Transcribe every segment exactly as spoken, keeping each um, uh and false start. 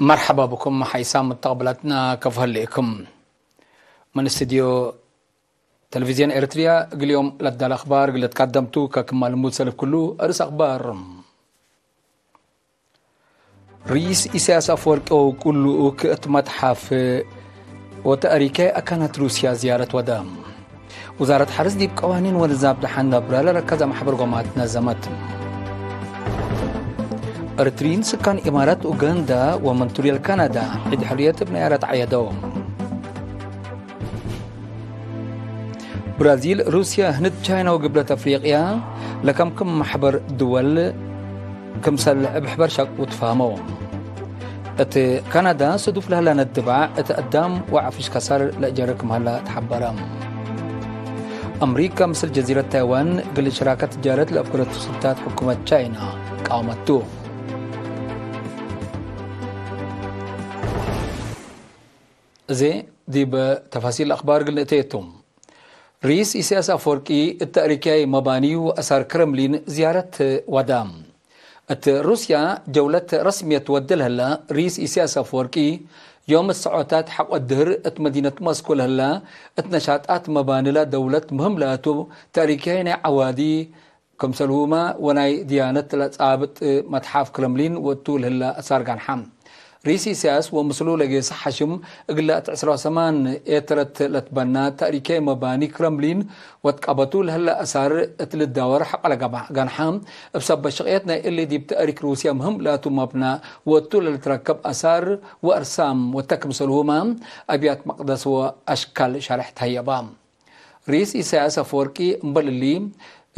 መርሐባ ብኩም ሐይሳም ሙተቅብላትና ከፎ ህሌኩም። ምን እስትድዮ ተለቪዝዮን ኤረትርያ እግል ዮም ለዳለ አኽባር እግል ልትቀደምቱ ከክማ ልሙድ ሰልፍ ክሉ። አርእስ አኽባር። ርኢስ ኢሳያስ አፈወርቂ ወውቁል ልኡክ እት መትሐፍ ወተእሪከ አካናት ሩስያ ዝያረት ወደ። ውዛረት ሐርስ ዲብ ቀዋኒን ወንዛም ደሐን ነብረ ለረከዘ መሕበር ጎማት ነዘመት። እርትሪን ስካን ኢማራት ኡጋንዳ ወመንቱርየል ካናዳ ዒድ ሕርየት እብ ነያረት ዐየደው። ብራዚል፣ ሩስያ፣ ህንድ፣ ቻይና ወግብለት አፍሪቅያ ለከምክም መሕበር ድወል ክምሰል እብ ሕበር ሻቅቡ ትፋህመው። እት ካናዳ፣ ስዱፍ ለህለ ነድባዕ እት አዳም ወዐፍሽ ከሳር ለእጀርክ ምህላ ተሐበረ። አምሪካ፣ ምስል ጀዚረት ታይዋን እግል ሸራከት ትጃረት ለአፍገረቱ ስልታት ሕኩመት ቻይና ቃወመቱ። እዜ ዲብ ተፋሲል አኽባር እግል ንእተየቱ። ርኢስ ኢሳያስ አፈወርቂ እት ተእሪክያይ መባኒ ወአሳር ክረምሊን ዝያረት ወደ። እት ሩስያ ጀውለት ረስምየት ወደ ለህለ ርኢስ ኢሳያስ አፈወርቂ፣ ዮም እት ሰዖታት ሐቆ ድህር እት መዲነት ሞስኮ ለህለ እት ነሻጣት መባንላ ደውለት ምህም ለአቱ ተእሪክያይ ናይ ዐዋዲ ክምሰልሁመ ወናይ ድያነት ለጻብጥ መትሓፍ ክረምሊን ወእቱ ለህለ አሳር ጋንሓ። ርኢስ ኢሳያስ ወምስሉ ለጌሰ ሐሽም እግለ እት ዕስራ ወሰማን ኤተረት ለትበና ተእሪክያይ መባኒ ክረምሊን ወትቀበቱ ለህለ አሳር እት ልዳወር ሐቆ ለገብአ ጋንሓ፣ እብ ሰበት ሽቅየት ናይ እሊ ዲብ ተእሪክ ሩስያ ምህም ለአቱ መብና ወእቱ ለልትረከብ አሳር ወአርሳም ወተ ክምሰልሁመ አብያት መቅደስ ወአሽካል ሸርሕ ተህየባ። ርኢስ ኢሳያስ አፈወርቂ እምበል እሊ፣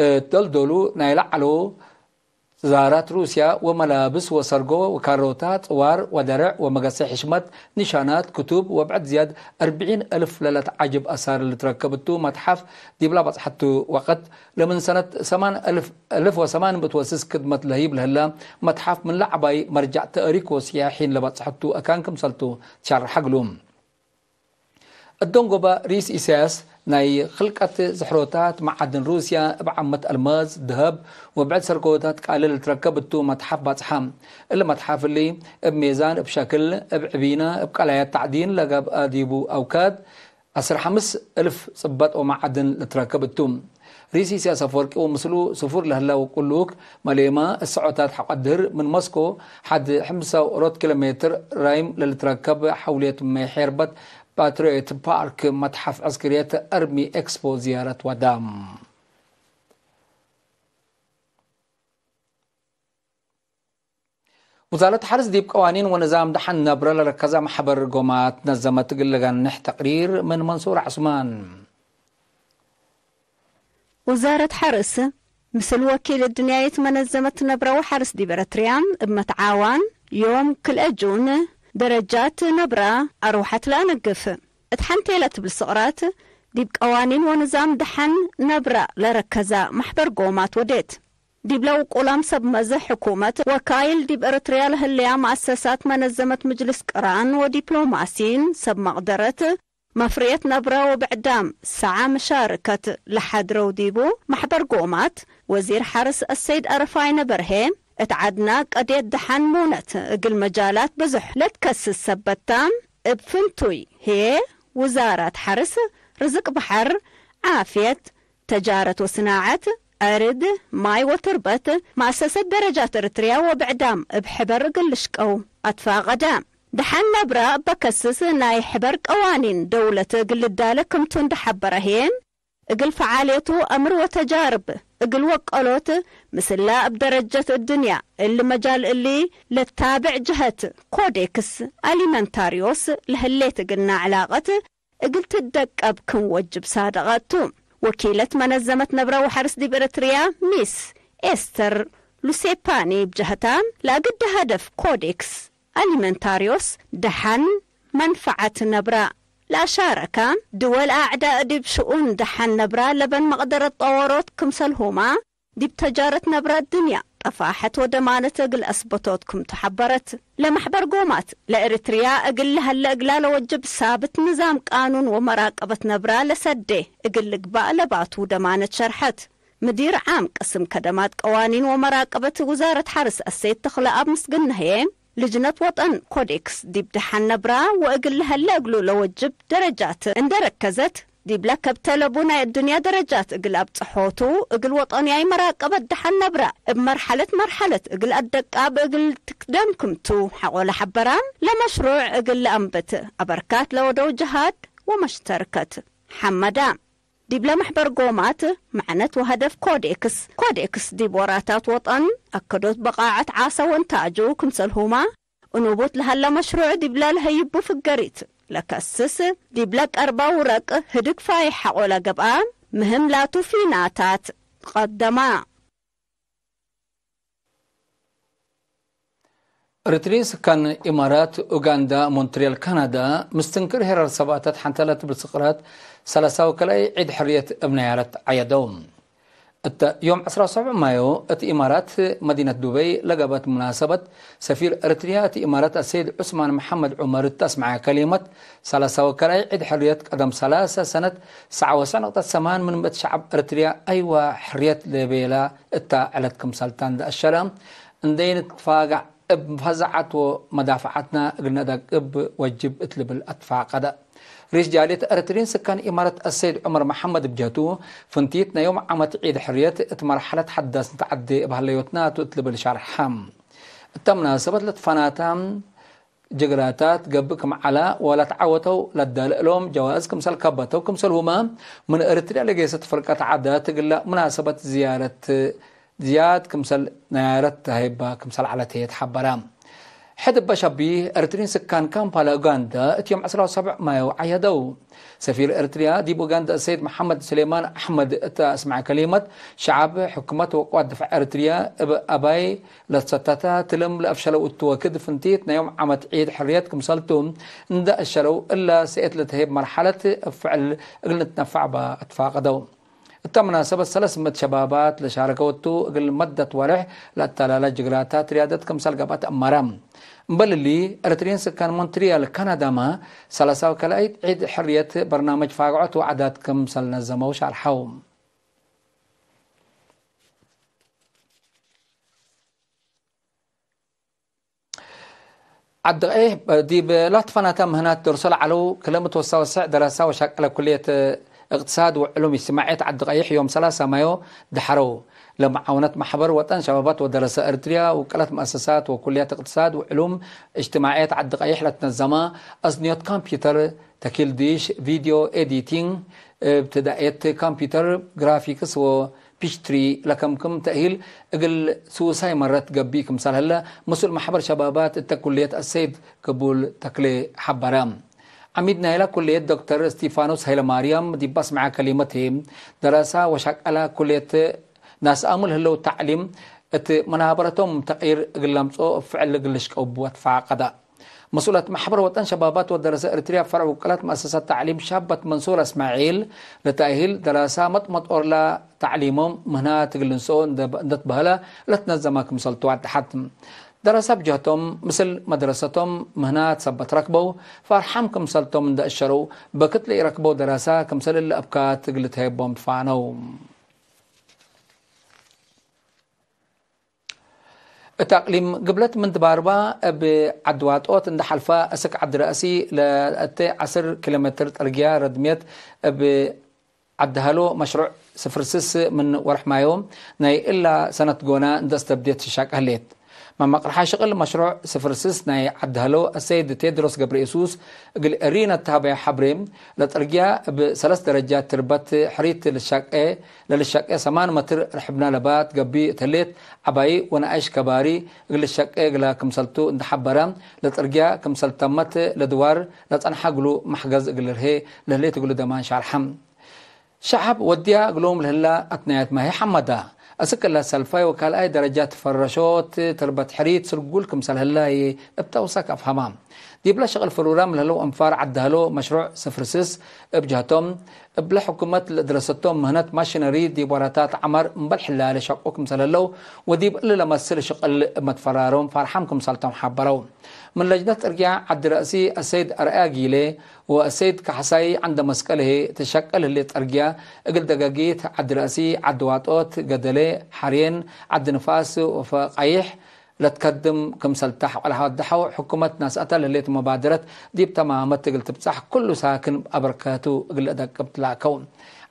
እት ደልዶሉ ናይ ለዐሎ ዛራት ሩስያ ወመላብስ ወሰርጎ ወካሮታት፣ ጽዋር ወደርዕ ወመገሴ ሕሽመት፣ ኒሻናት፣ ክቱብ ወብዕድ ዝያድ አርብዒን እልፍ ለለትዓጅብ አሳር ልትረከብ እቱ መትሓፍ ዲብላ በጽሐቱ ወቅት፣ ለምን ሰነት ሰማን እልፍ፣ እልፍ ወሰማን ምእት ወስስ ክድመት ለህይብ ለህለ መትሓፍ ምን ለዐባይ መርጃዕ ተእሪክ ወስያሒን ለበጽሐቱ አካን ክምሰልቱ ትሸርሐ እግሉ። እት ደንጎበ ርኢስ ኢሳያስ፣ ናይ ክልቀት ዝሕሮታት መዓድን ሩስያ እብ ዓመት አልማዝ፣ ደሀብ ወብዕድ ሰርጎታት ቃልል ልትረከብ እቱ መትሓፍ ባጽሓ። እሊ መትሓፍ እሊ፣ እብ ሜዛን፣ እብ ሸክል፣ እብ ዕቢነ፣ እብ ቀላያት ተዕዲን ለገብአ ዲቡ አውካድ፣ ዐስር ሐምስ እልፍ ጽበጥ ወመዓድን ልትረከብ እቱ። ርኢስ ኢሳያስ አፈወርቂ ወምስሉ ስፉር ለህለ ወቁሉክ መሌመ፣ እት ሰዖታት ሐቆ ድህር ምን ሞስኮ ሐድ ሕምሳ ወአራት ኪሎ ሜትር ራይም ለልትረከብ ሐውልየት መይ ሔርበት ፓትሪዮት ፓርክ መትሐፍ ዐስክርየት አርሚ ኤክስፖ ዝያረት ወደ። ውዛረት ሐርስ ዲብ ቀዋኒን ወንዛም ደሐን ነብረ ለረከዘ መሕበር ጎማት ነዘመት እግል ልገንሕ ተቅሪር ምን መንሱር ዐስማን። ውዛረት ሐርስ፣ ምስል ወኪል እድንያይት መነዘመት ነብረ ወሐርስ ዲብ ኤረትርያ፣ እብ መትዓዋን፣ ዮም ክልኤ ጁን፣ ደረጃት ነብረ አርወሐት ለአነግፍ። እት ሐንቴ ለትብል ስቅራት፣ ዲብ ቀዋኒን ወንዛም ደሐን ነብረ ለረከዘ መሕበር ጎማት ወዴት። ዲብለ ውቁላም ሰብ መዘህ ሕኩመት፣ ወካይል ዲብ ኤረትርያ ለህለያ መአሰሳት መነዘመት ምጅልስ ቅራን ወዲፕሎማሲን፣ ሰብ መቅደረት፣ መፍርየት ነብረ ወብዕዳም ሰዓ መሻርከት ለሐድረው ዲቡ መሕበር ጎማት፣ ወዚር ሐርስ አሰይድ አረፋይነ በርሄ፣ እት ዐድና ቀድየት ደሐን ሙነት እግል መጃላት ብዙሕ ለትከስስ ሰበት ተ፣ እብ ፍንቱይ ህዬ ውዛራት ሐርስ፣ ርዝቅ በሐር፣ ዓፍየት፣ ተጃረት ወስናዐት፣ ዕርድ፣ ማይ ወትርበት፣ መአሰሰት ደረጃት ኤረትርያ ወብዕዳም እብ ሕበር እግል ልሽቀው አትፋቀደ። ደሐን ነብረ እበ ከስስ ናይ ሕበር ቀዋኒን ደውለት እግል ልዳለ ክምቱ እንዴ ሐበረ ህዬ፣ እግል ፈዓልየቱ አምር ወተጃርብ እግል ወቀሎት፣ ምስላ እብ ደረጀት እድንያ እሊ መጃል እሊ ለታብዕ ጀሀት ኮዴክስ አሊመንታሪዮስ ለህሌት እግልና ዕላቀት እግል ትደቀብ ክም ወጅብ ሳደቀ ቱ። ወኪለት መነዘመት ነብረ ወሐርስ ዲብ ኤረትርያ ሚስ ኤስተር ሉሴፓኒ እብ ጀሀታ፣ ለአግደ ሀደፍ ኮዴክስ አሊመንታሪዮስ ደሐን መንፈዐት ነብረ ለአሻረከ ድወል አዕዳእ ዲብ ሽኡን ደሐን ነብረ ለበን መቅደረት ጠወሮት ክምሰልሁመ፣ ዲብ ተጃረት ነብረ እድንያ ጠፋሐት ወደማነት እግል አስበቶት ክምቱ ሐበረት። ለመሕበር ጎማት፣ ለኤረትርያ እግል ለሀለ እግላ ለወጅብ ሳብት ንዛም ቃኑን ወመራቀበት ነብረ ለሰዴ እግል ልግባእ ለባቱ ደማነት ሸርሐት። ምዲር ዓም ቅስም ከደማት ቀዋኒን ወመራቀበት ውዛረት ሐርስ አሰይድ ተኽለአብ ምስግነህዬ፣ ልጅነት ወጠን ኮዴክስ ዲብ ደሐን ነብራ ወእግል ለሀለ እግሉ ለወጅብ ደረጃት እንዴ ረከዘት፣ ዲብለ ከብተ ለቡ ናይ እዱንያ ደረጃት እግል አብጽሖቱ፣ እግል ወጠንያይ መራቀበት ደሐን ነብራ እብ መርሐለት መርሐለት እግል አደቃብ እግል ትክደም ክምቱ ሐቆለ ሐበራ። ለመሽሩዕ እግል ለአንብት አበርካት ለወደው ጀሃድ ወመሽተርከት ሐመዳ። ዲብለ መሕበር ጎማት መዕነት ወሀደፍ ኮዴክስ፣ ኮዴክስ ዲብ ወራታት ወጠን አከዶት በቃዐት ዓሰ ወእንታጁ ክምሰልሁመ፣ እንቡት ለሀለ መሽሩዕ ዲብለ ለሀይቡ ፍገሪት ለከስስ፣ ዲብለ ቀርበ ውረቅ ህድግ ፋይሕ ሐቆለ ገብአ፣ ምህም ላቱ ፊናታት ቀደማ። እርትሪ ስካን ኢማራት፣ ኡጋንዳ፣ ሞንትሪያል፣ ካናዳ፣ ምስትንክር ሄራር ሰባታት ሐንተ ለትብል ስቅራት ሰለሳው ከላይ ዒድ ሕርየት እብ ነያረት ዐየደው። እተ ዮም ዕስራ ወሰብዕ ማዮ እት ኢማራት መዲነት ዱበይ ለገብአት ሙናሰበት፣ ሰፊር እርትርያ እት ኢማራት አሰይድ ዑስማን መሐመድ ዑመር እት አስመዐ ከሊመት፣ ሰላሳ ወከልአይ ዒድ ሕርየት ቀደም ሰላሰ ሰነት፣ ሰዓ ወሰዕ ነቅጠት ሰማን ምን ምእት ሸዐብ እርትርያ አይወ ሕርየት ለቤላ እታ ዕለት ክምሰልታ እንደ አሸረ፣ እንዴ ንትፋጋዕ እብ ፈዛዐት ወመዳፈዓትና እግል ነደቅብ ወጅብ እት ልብል አትፋቀደ። ርኢስ ጃልየት ኤረትርዪን ስካን ኢማረት አሰይድ ዑመር መሐመድ እብ ጀህቱ፣ ፍንቲት ናይ ዮም ዓመት ዒድ ሕርየት እት መርሐለት ሐዳስ ንትዐዴ እብ ሀለዮትና ቱ እት ልብል ሸርሐ። እተ ሙናሰበት ለትፈናተ ጅግራታት ገብእ ክም ዐላ ወለትዓወተው ለዳልእ እሎም ጀዋእዝ ክምሰል ከበተው ክምሰልሁመ፣ ምን ኤረትርያ ለጌሰት ፍርቀት ዐዳት እግለ ሙናሰበት ዝያረት ዝያድ ክምሰል ነያረት ተሀይባ ክምሰል ዐለት ህዬ ተሐበረ። ሕድ እበ ሸቢህ፣ ኤረትርዪን ስካን ካምፓላ ኡጋንዳ እት ዮም ዕስራ ወሰብዕ ማዮ ዐየደው። ሰፊር ኤረትርያ ዲብ ኡጋንዳ ሰይድ መሐመድ ሱሌማን አሕመድ እተ አስመዐ ከሊመት፣ ሸዐብ፣ ሕኩመት ወቅዋት ድፈዕ ኤረትርያ እብ አባይ ለትሰተተ ትልም ለአፍሸለው እቱ ወክድ ፍንቲት ናይ ዮም ዓመት ዒድ ሕርየት ክምሰልቱ እንደ አሸለው፣ እለ ሰኤት ለተህብ መርሐለት እብ ፍዕል እግል ንትነፈዕ በ አትፋቀደው። እተ መናሰበት ሰለስ ምእት ሸባባት ለሻረከወቱ እግል መደት ወሬሕ ለአተላለ ጅግራታት ርያደት ክምሰል ገብአት አማረ። እምበል እሊ፣ ኤረትርዪን ስካን ሞንትሪያል ካናዳመ ሰላሳ ወከልአይት ዒድ ሕርየት በርናመጅ ፋግዖት ወዐዳት ክምሰል ነዘመው ሻርሐው። ዐዲ ቀይሕ ዲብ ላትፈናተ ምህናት ደርሶ ለዐለው ክለ ምትወሳወሰዕ ደረሳ ወሻቀለ ኩልየት እቅትሳድ ወዕሉም እጅትማዕየት ዐዲ ቀይሕ ዮም ሰላሳ ማዮ ደሐረው። ለመዓውነት ማሕበር ወጠን ሸባባት ወደረሰ ኤረትርያ ውቅለት መአሰሳት ወኩልየት እቅትሳድ ወዕሉም እጅትማዕየት ዐዲ ቀይሕ ለትነዘመ አስንዮት ኮምፒዩተር፣ ተኪል ዲሽ፣ ቪድዮ ኤዲቲንግ፣ እብትዳእየት ኮምፒዩተር ግራፊክስ ወ ፒችትሪ ለከምክም ተእሂል እግል ሱሳይ መረት ገብእ ክምሰል ህለ፣ መስኡል መሕበር ሸባባት እተ ኩልየት አሰይድ ቅቡል ተክሌ ሐበረ። ዐሚድ ናይላ ኩልየት ዶክተር እስቲፋኖስ ሀይለማርያም ዲብ አስመዐ ከሊመት ህዬ፣ ደረሳ ወሻቀላ ኩልየት ናስአሙ ለህለው ተዕሊም እት መናበረቶም ተቅይር እግል ለምጽኦ እብ ፍዕል እግል ልሽቀው ብወ ትፋቀደ። መስኡለት መሕበር ወጠን ሸባባት ወደረሰ ኤረትርያ ፈርዕ ውቅላት መአሰሳት ተዕሊም ሻበት መንሱር እስማዒል፣ ለተእሂል ደረሳ መጥመጦርላ ተዕሊሞም ምህናት እግል ልንስኦ እንደ፣ እንደ ትበህለ ለትነዘመ ክምሰልቱ አወደሐት። ደረሳ ብጀህቶም፣ ምስል መድረሰቶም ምህናት ሰበት ረክበው፣ ፈርሓም ክምሰልቶም እንደ እሸረው፣ በክት ለኢረክበው ደረሳ ክምሰል እለ አብካት እግል ልትሀየቦም ትፋነው። እት አቅሊም ግብለት ምን ድባርባ እብ ዐድ ዋጦት እንደ ሐልፈ፣ እስክ ዐድ ረአሲ ለእተ ዐስር ኪሎ ሜትር ጠርግያ ረድምየት እብ ዐድ ሀሎ መሽሩዕ ስፍር ስስ ምን ወርሕ ማዮ ናይ እላ ሰነት ጎና እንደ አስተብዴት ትሻቀ ህሌት። መመቅርሓ ሽቅል መሽሩዕ ስፍር ስስ ናይ ዐድ ሀሎ አሰይድ ቴድሮስ ገብረኢየሱስ እግል ኤሪነ ተሀበየ ሐብሬ፣ ለጠርግያ እብ ሰለስ ደረጃት ትርበት ሕሪት ልሻቄ ለልሸቄ ሰማን መትር ርሕብና ለባት ገብእ እት ህሌት፣ ዐባይ ወነኣይሽ ከባሪ እግል ልሸቄ እግላ ክምሰልቱ እንደ ሐበረ፣ ለጥርግያ ክምሰል ተመት ለድዋር ለጸንሐ እግሉ መሕገዝ እግል ልርሄ ለህሌት እግሉ ደማን ሻርሐ። ሸዐብ ወድያ እግሎም ለህላ አትናያት ማሂ ሐመዳ፣ አስክ እለ ሰልፋይ ወካልኣይ ደረጃት ፈረሾት ተርበት ሕሪት ስርጉል ክምሰል ህላ ህዬ እብ ተውሰክ አፍሀማ። ዲብለ ሽቅል ፍሩራም ለህለው አንፋር ዐድ ሀሎ መሽሩዕ ስፍር ስስ እብ ጀህቶም፣ እብለ ሕኩመት ለድረሰቶም ምህነት ማሽነሪ ዲብ ወራታት ዐመር እምበል ሕላለ ሸቁ ክምሰል ህለው ወዲብ እሊ ለመስል ሽቅል እብ መትፈራሮም ፋርሓም ክምሰልቶም ሐበረው። ምን ለጅነት ጥርግያ ዐዲ ረእሲ አሰይድ አርአያ ጊሌ ወአሰይድ ካሕሳይ ዐንደ መስቀል ህዬ ትሸቅል ህሌት ጥርግያ እግል ደገጊት ዐዲ ረእሲ፣ ዐዲ ዋጦት፣ ገደሌ፣ ሐርዬን፣ ዐዲ ንፋስ ወፈቃይሕ፣ ለትከድም ክምሰልተ ሐቆ ለሀወደሐው ሕኩመት ናስአተ ለህሌት መባደረት ዲብ ተማመት እግል ትብጻሕ ኩሉ ሳክን አበርከቱ እግል ለአደቅብ ትላከው።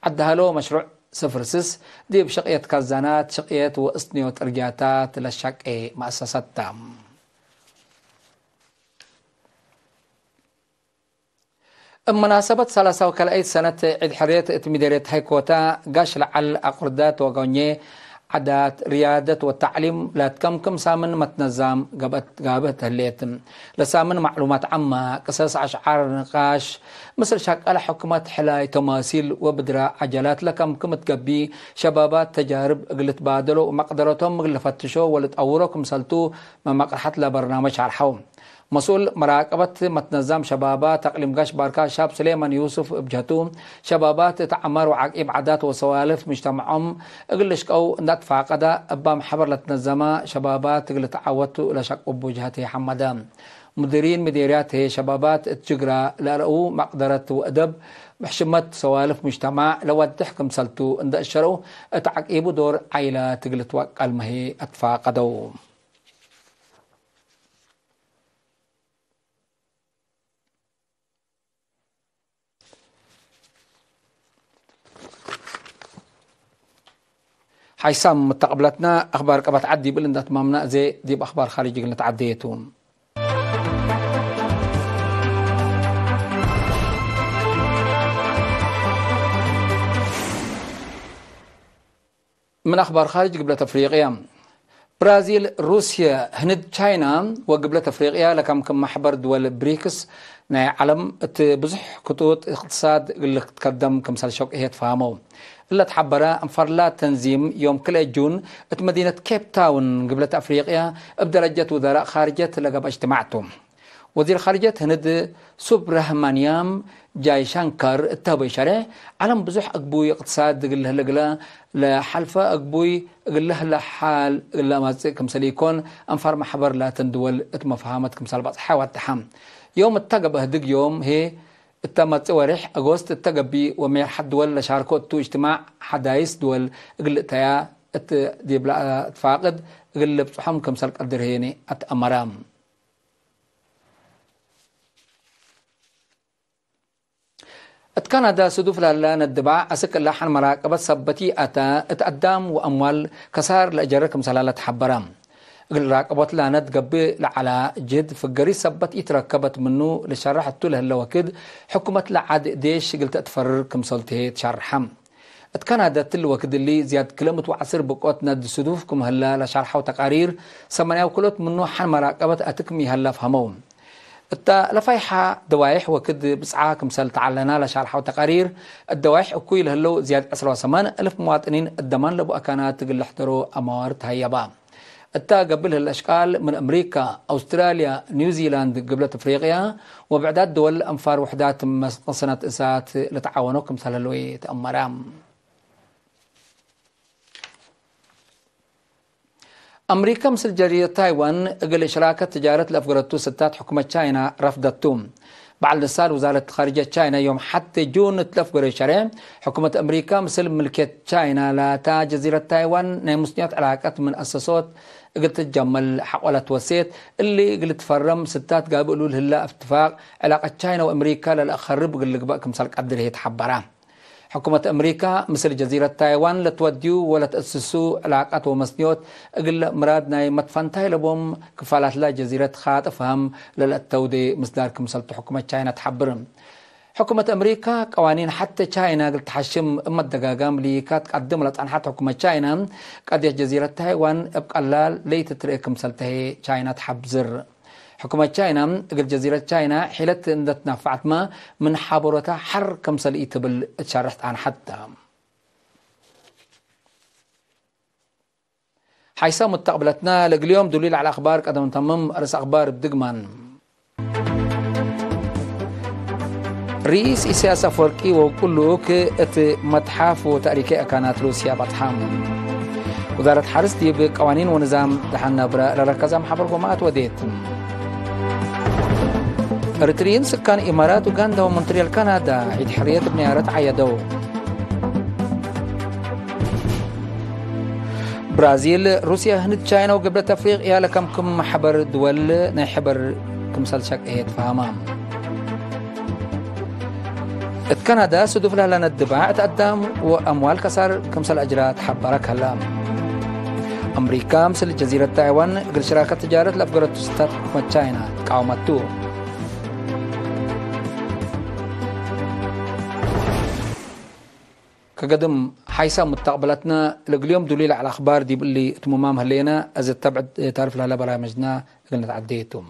ዐድ ሀሎ መሽሩዕ ስፍር ስስ ዲብ ሸቅየት ካዛናት፣ ሸቅየት ወእስንዮት እርግያታት ለሸቄ መአሰሰት ተ። እብ መናሰበት ሰላሳ ወከልአይት ሰነት ዒድ ሕርየት እት ሚደርየት ሀይኮታ ጋሽ ለዐል አቁርደት ወጎኜ፣ ዐዳት፣ ርያደት ወተዕሊም ላትከምክም ሳምን መትነዛም ገብአት ጋብህት ህሌት። ለሳምን ማዕሉማት ዓመ፣ ቅሰስ፣ አሽዓር፣ ንቃሽ፣ ምስል ሸቀለ ሕኩመት ሕላይ፣ ተማሲል ወብድራ ዐጀላት ለከምክም እት ገብእ ሸባባት ተጃርብ እግል ልትባደሎ ወመቅደረቶም እግል ልፈትሾ ወልጠውሮ ክምሰልቱ መመቅርሐት ለበርናመጅ ሸርሐው። መስኡል መራቀበት መትነዛም ሸባባት አቅሊም ጋሽ ባርካ ሻብ ሱሌማን ዩሱፍ እብ ጀህቱ፣ ሸባባት እት ዐመር ወዐቂብ ዓዳት ወሰዋልፍ ምጅተመዖም እግል ልሽቀው እንደ አትፋቀደ፣ እባ መሕበር ለትነዘመ ሸባባት እግል ልትዓወቱ ለሸቁቡ ጀህት ህዬ ሐመደ። ሙዲሪን ምዴርያት ህዬ ሸባባት እት ጅግራ ለአለአው መቅደረት ወእደብ፣ ሕሽመት ሰዋልፍ ምጅተማዕ ለወድሕ ክምሰልቱ እንደ እሸረው፣ እት ዐቂቡ ዶር ዓይላት እግል ልትወቀልመ ህዬ አትፋቀደው። ሓይሳም መተቅብለትና አክባር ቀበት ዐድ ዲብል እንደ አትማምና፣ እዜ ዲብ አክባር ካርጅ እግል ንትዓደየ ቱ። ምን አክባር ካርጅ ግብለት አፍሪቅያ፣ ብራዚል፣ ሩስየ፣ ህንድ፣ ቻይና ወግብለት አፍሪቅያ ለከምክም መሕበር ድወል ብሪክስ ናይ ዐለም እት ብዙሕ ክጡጥ እቅትሳድ እግል ልትከደም ክምሰል ሸቁ ህዬ ትፋሀመው። እለ ተሐበረ፣ እንፈርላ ተንዚም ዮም ክልኤ ጁን እት መዲነት ኬፕ ታውን ግብለት አፍሪቅያ እብ ደረጀት ውዘራእ ካርጀት ለገብአ እጅትማዕ ቱ። ወዚር ካርጀት ህንድ ሱብራህማንያም ጃይሻንከር እተ ህበይ ሸሬሕ፣ ዐለም ብዙሕ እግቡይ እቅትሳድ እግል ለህለ እግለ፣ ለሐልፈ እግቡይ እግል ለህለ ሓል እግል ለአመጽእ ክምሰል ኢኮን፣ አንፋር መሕበር ላተን ድወል እት መፋሃመት ክምሰል በጽሐ ወደሐ። ዮም እተ ገብአ ህድግ ዮም ህዬ እተ መጽእ ወሬሕ አጎስት እተ ገብእ ወሜርሐት ድወል ለሻርኮ እቱ እጅትማዕ ሐዳይስ ድወል እግል ልእተያ እት ዲብ ለአትፋቅድ እግል ልብጽሖም ክምሰል ቀድር ህዬ አትአመረ። እት ካናዳ፣ ስዱፍ ላለ ነድባዕ አስክ እለ ሐን መራቀበት ሰበት ይአተ፣ እት አዳም ወአምዋል ከሳር ለእጀረ ክምሰል ሀለ ተሐበረ። እግል ራቀቦት ላነ ትገብእ ለዐላ ጅህድ ፍገሪት ሰበት ኢትረከበት ምኑ ልሸረሕ እቱ ለህለ ወክድ፣ ሕኩመት ለዐድ ዴሽ እግል ተአትፈርር ክምሰልቱ ህዬ ትሸርሐ። እት ካናዳ እትሊ ወክድ እሊ ዝያድ ክልኤ ምእት ወዐስር ብቆት ነድ ስዱፍ ክም ህለ ለሸርሐው ተቃሪር፣ ሰማንያ ወክልኦት ምኑ ሐን መራቀበት አትክም ይሀለ ፈሀመው። እተ ለፋይሐ ደዋይሕ ወክድ ብጽዓ ክምሰል ተዐለና ለሻርሐው ተቃሪር፣ እት ደዋይሕ እኩይ ለህለው ዝያድ ዕስራ ወሰማን እልፍ መዋጥኒን እት ደማን ለቡ አካናት እግል ልሕደሮ አማዋር ተሀየባ። እተ ገብእ ለህለ አሽቃል ምን አምሪካ፣ አውስትራልያ፣ ኒውዚላንድ፣ ግብለት አፍሪቅያ ወብዕዳት ድወል አንፋር ውሕዳት መስቅ ሰነት እሳት ለተዓወኖ ክምሰል ህለው ተአመረ። አምሪከ ምስል ጀዚረት ታይዋን እግል ሽራከት ትጃረት ለአፍገረቱ ስታት ሕኩመት ቻይና ረፍደቱ። በዐል ንሳል ውዛረት ካርጀት ቻይና ዮም ሐቴ ጁን እት ለአፍገረ ሸሬ፣ ሕኩመት አምሪከ ምስል ምልክየት ቻይና ላታ ጀዚረት ታይዋን ናይ ምስንዮት ዕላቀት ምን አሰሶት እግል ትትጀመል ሐቆ ለትወሴት፣ እሊ እግል ትፈረም ስታት ጋብእ እሉ ለህለ እትፋቅ ዕላቀት ቻይና ወአምሪከ ለለአከርብ እግል ልግበእ ክምሰል ቀድር ህዬ ተሐበረ። ሕኩመት አምሪካ፣ ምስል ጀዚረት ታይዋን ለትወድዩ ወለትአስሱ ዕላቀት ወመስንዮት፣ እግለ ምራድ ናይ መትፈንታይ ለቦም ክፋላትላ ጀዚረት ኻጥ ፈሀም ለለአተውዴ ምስዳር ክምሰልቱ ሕኩመት ቻይና ተሐብር። ሕኩመት አምሪካ፣ ቀዋኒን ሐቴ ቻይና እግል ተሐሽም እብ መደጋጋም ልይካት ቀድም ለጸንሐት ሕኩመት ቻይና፣ ቀድየት ጀዚረት ታይዋን እብ ቀላል ለይትትርኤ ክምሰልተ ህዬ ቻይና ተሐብዝር። ሕኩመት ቻይና፣ እግል ጀዚረት ቻይና ሒለት እንደ ትናፈዐትመ፣ ምን ሓበሮታ ሐር ክምሰል ኢትብል እት ሸርሕ ጸንሐት። ሓይሰ ሙተቅብለትና፣ ለእግል ዮም ዱሉይ ለዐለ አክባር ቀደም ተምም። አርእስ አክባር እብ ድግማን። ርኢስ ኢሳያስ አፈወርቂ ወውቁል ልኡክ እት መትሓፍ ወተእሪከ አካናት ሩስያ በጽሐ። ውዛረት ሐርስ ዲብ ቀዋኒን ወንዛም ደሐን ነብረ ለረከዘ መሓበር ጎማት ወዴት። ኤሪትርይን ስካን ኢማራት፣ ኡጋንዳ ወሞንትርያል ካናዳ ዒድ ሕርየት እብ ነያረት ዐየደው። ብራዚል፣ ሩስያ፣ ህንድ፣ ቻይና ወገብረት አፍሪቅያ ለከምክም ሐበር ድወል ናይ ሐበር ክምሰል ሸቅሄ ትፋህማ። እት ከናዳ፣ ስዱፍ ለህለ ነድባዕ እት አዳም ወአምዋል ከሳር ክምሰል አጅራ ተሐበረ ከላ። አምሪካ፣ ምስል ጀዚረት ታይዋን እግል ሽራከት ትጃረት ለአፍገረቱ ስተት ሕኩመት ቻይና ትቃወመቱ። ከገድም ሓይሳም ሙተቅበለትነ፣ ለእግልዮም ዱሉይ ለዐለ አኽባር ዲብ እሊ እትሙማም ህሌነ። እዝ ተብዕድ ታልፍ ለህለ በራምጅነ እግል ነትዐዴ ቱ።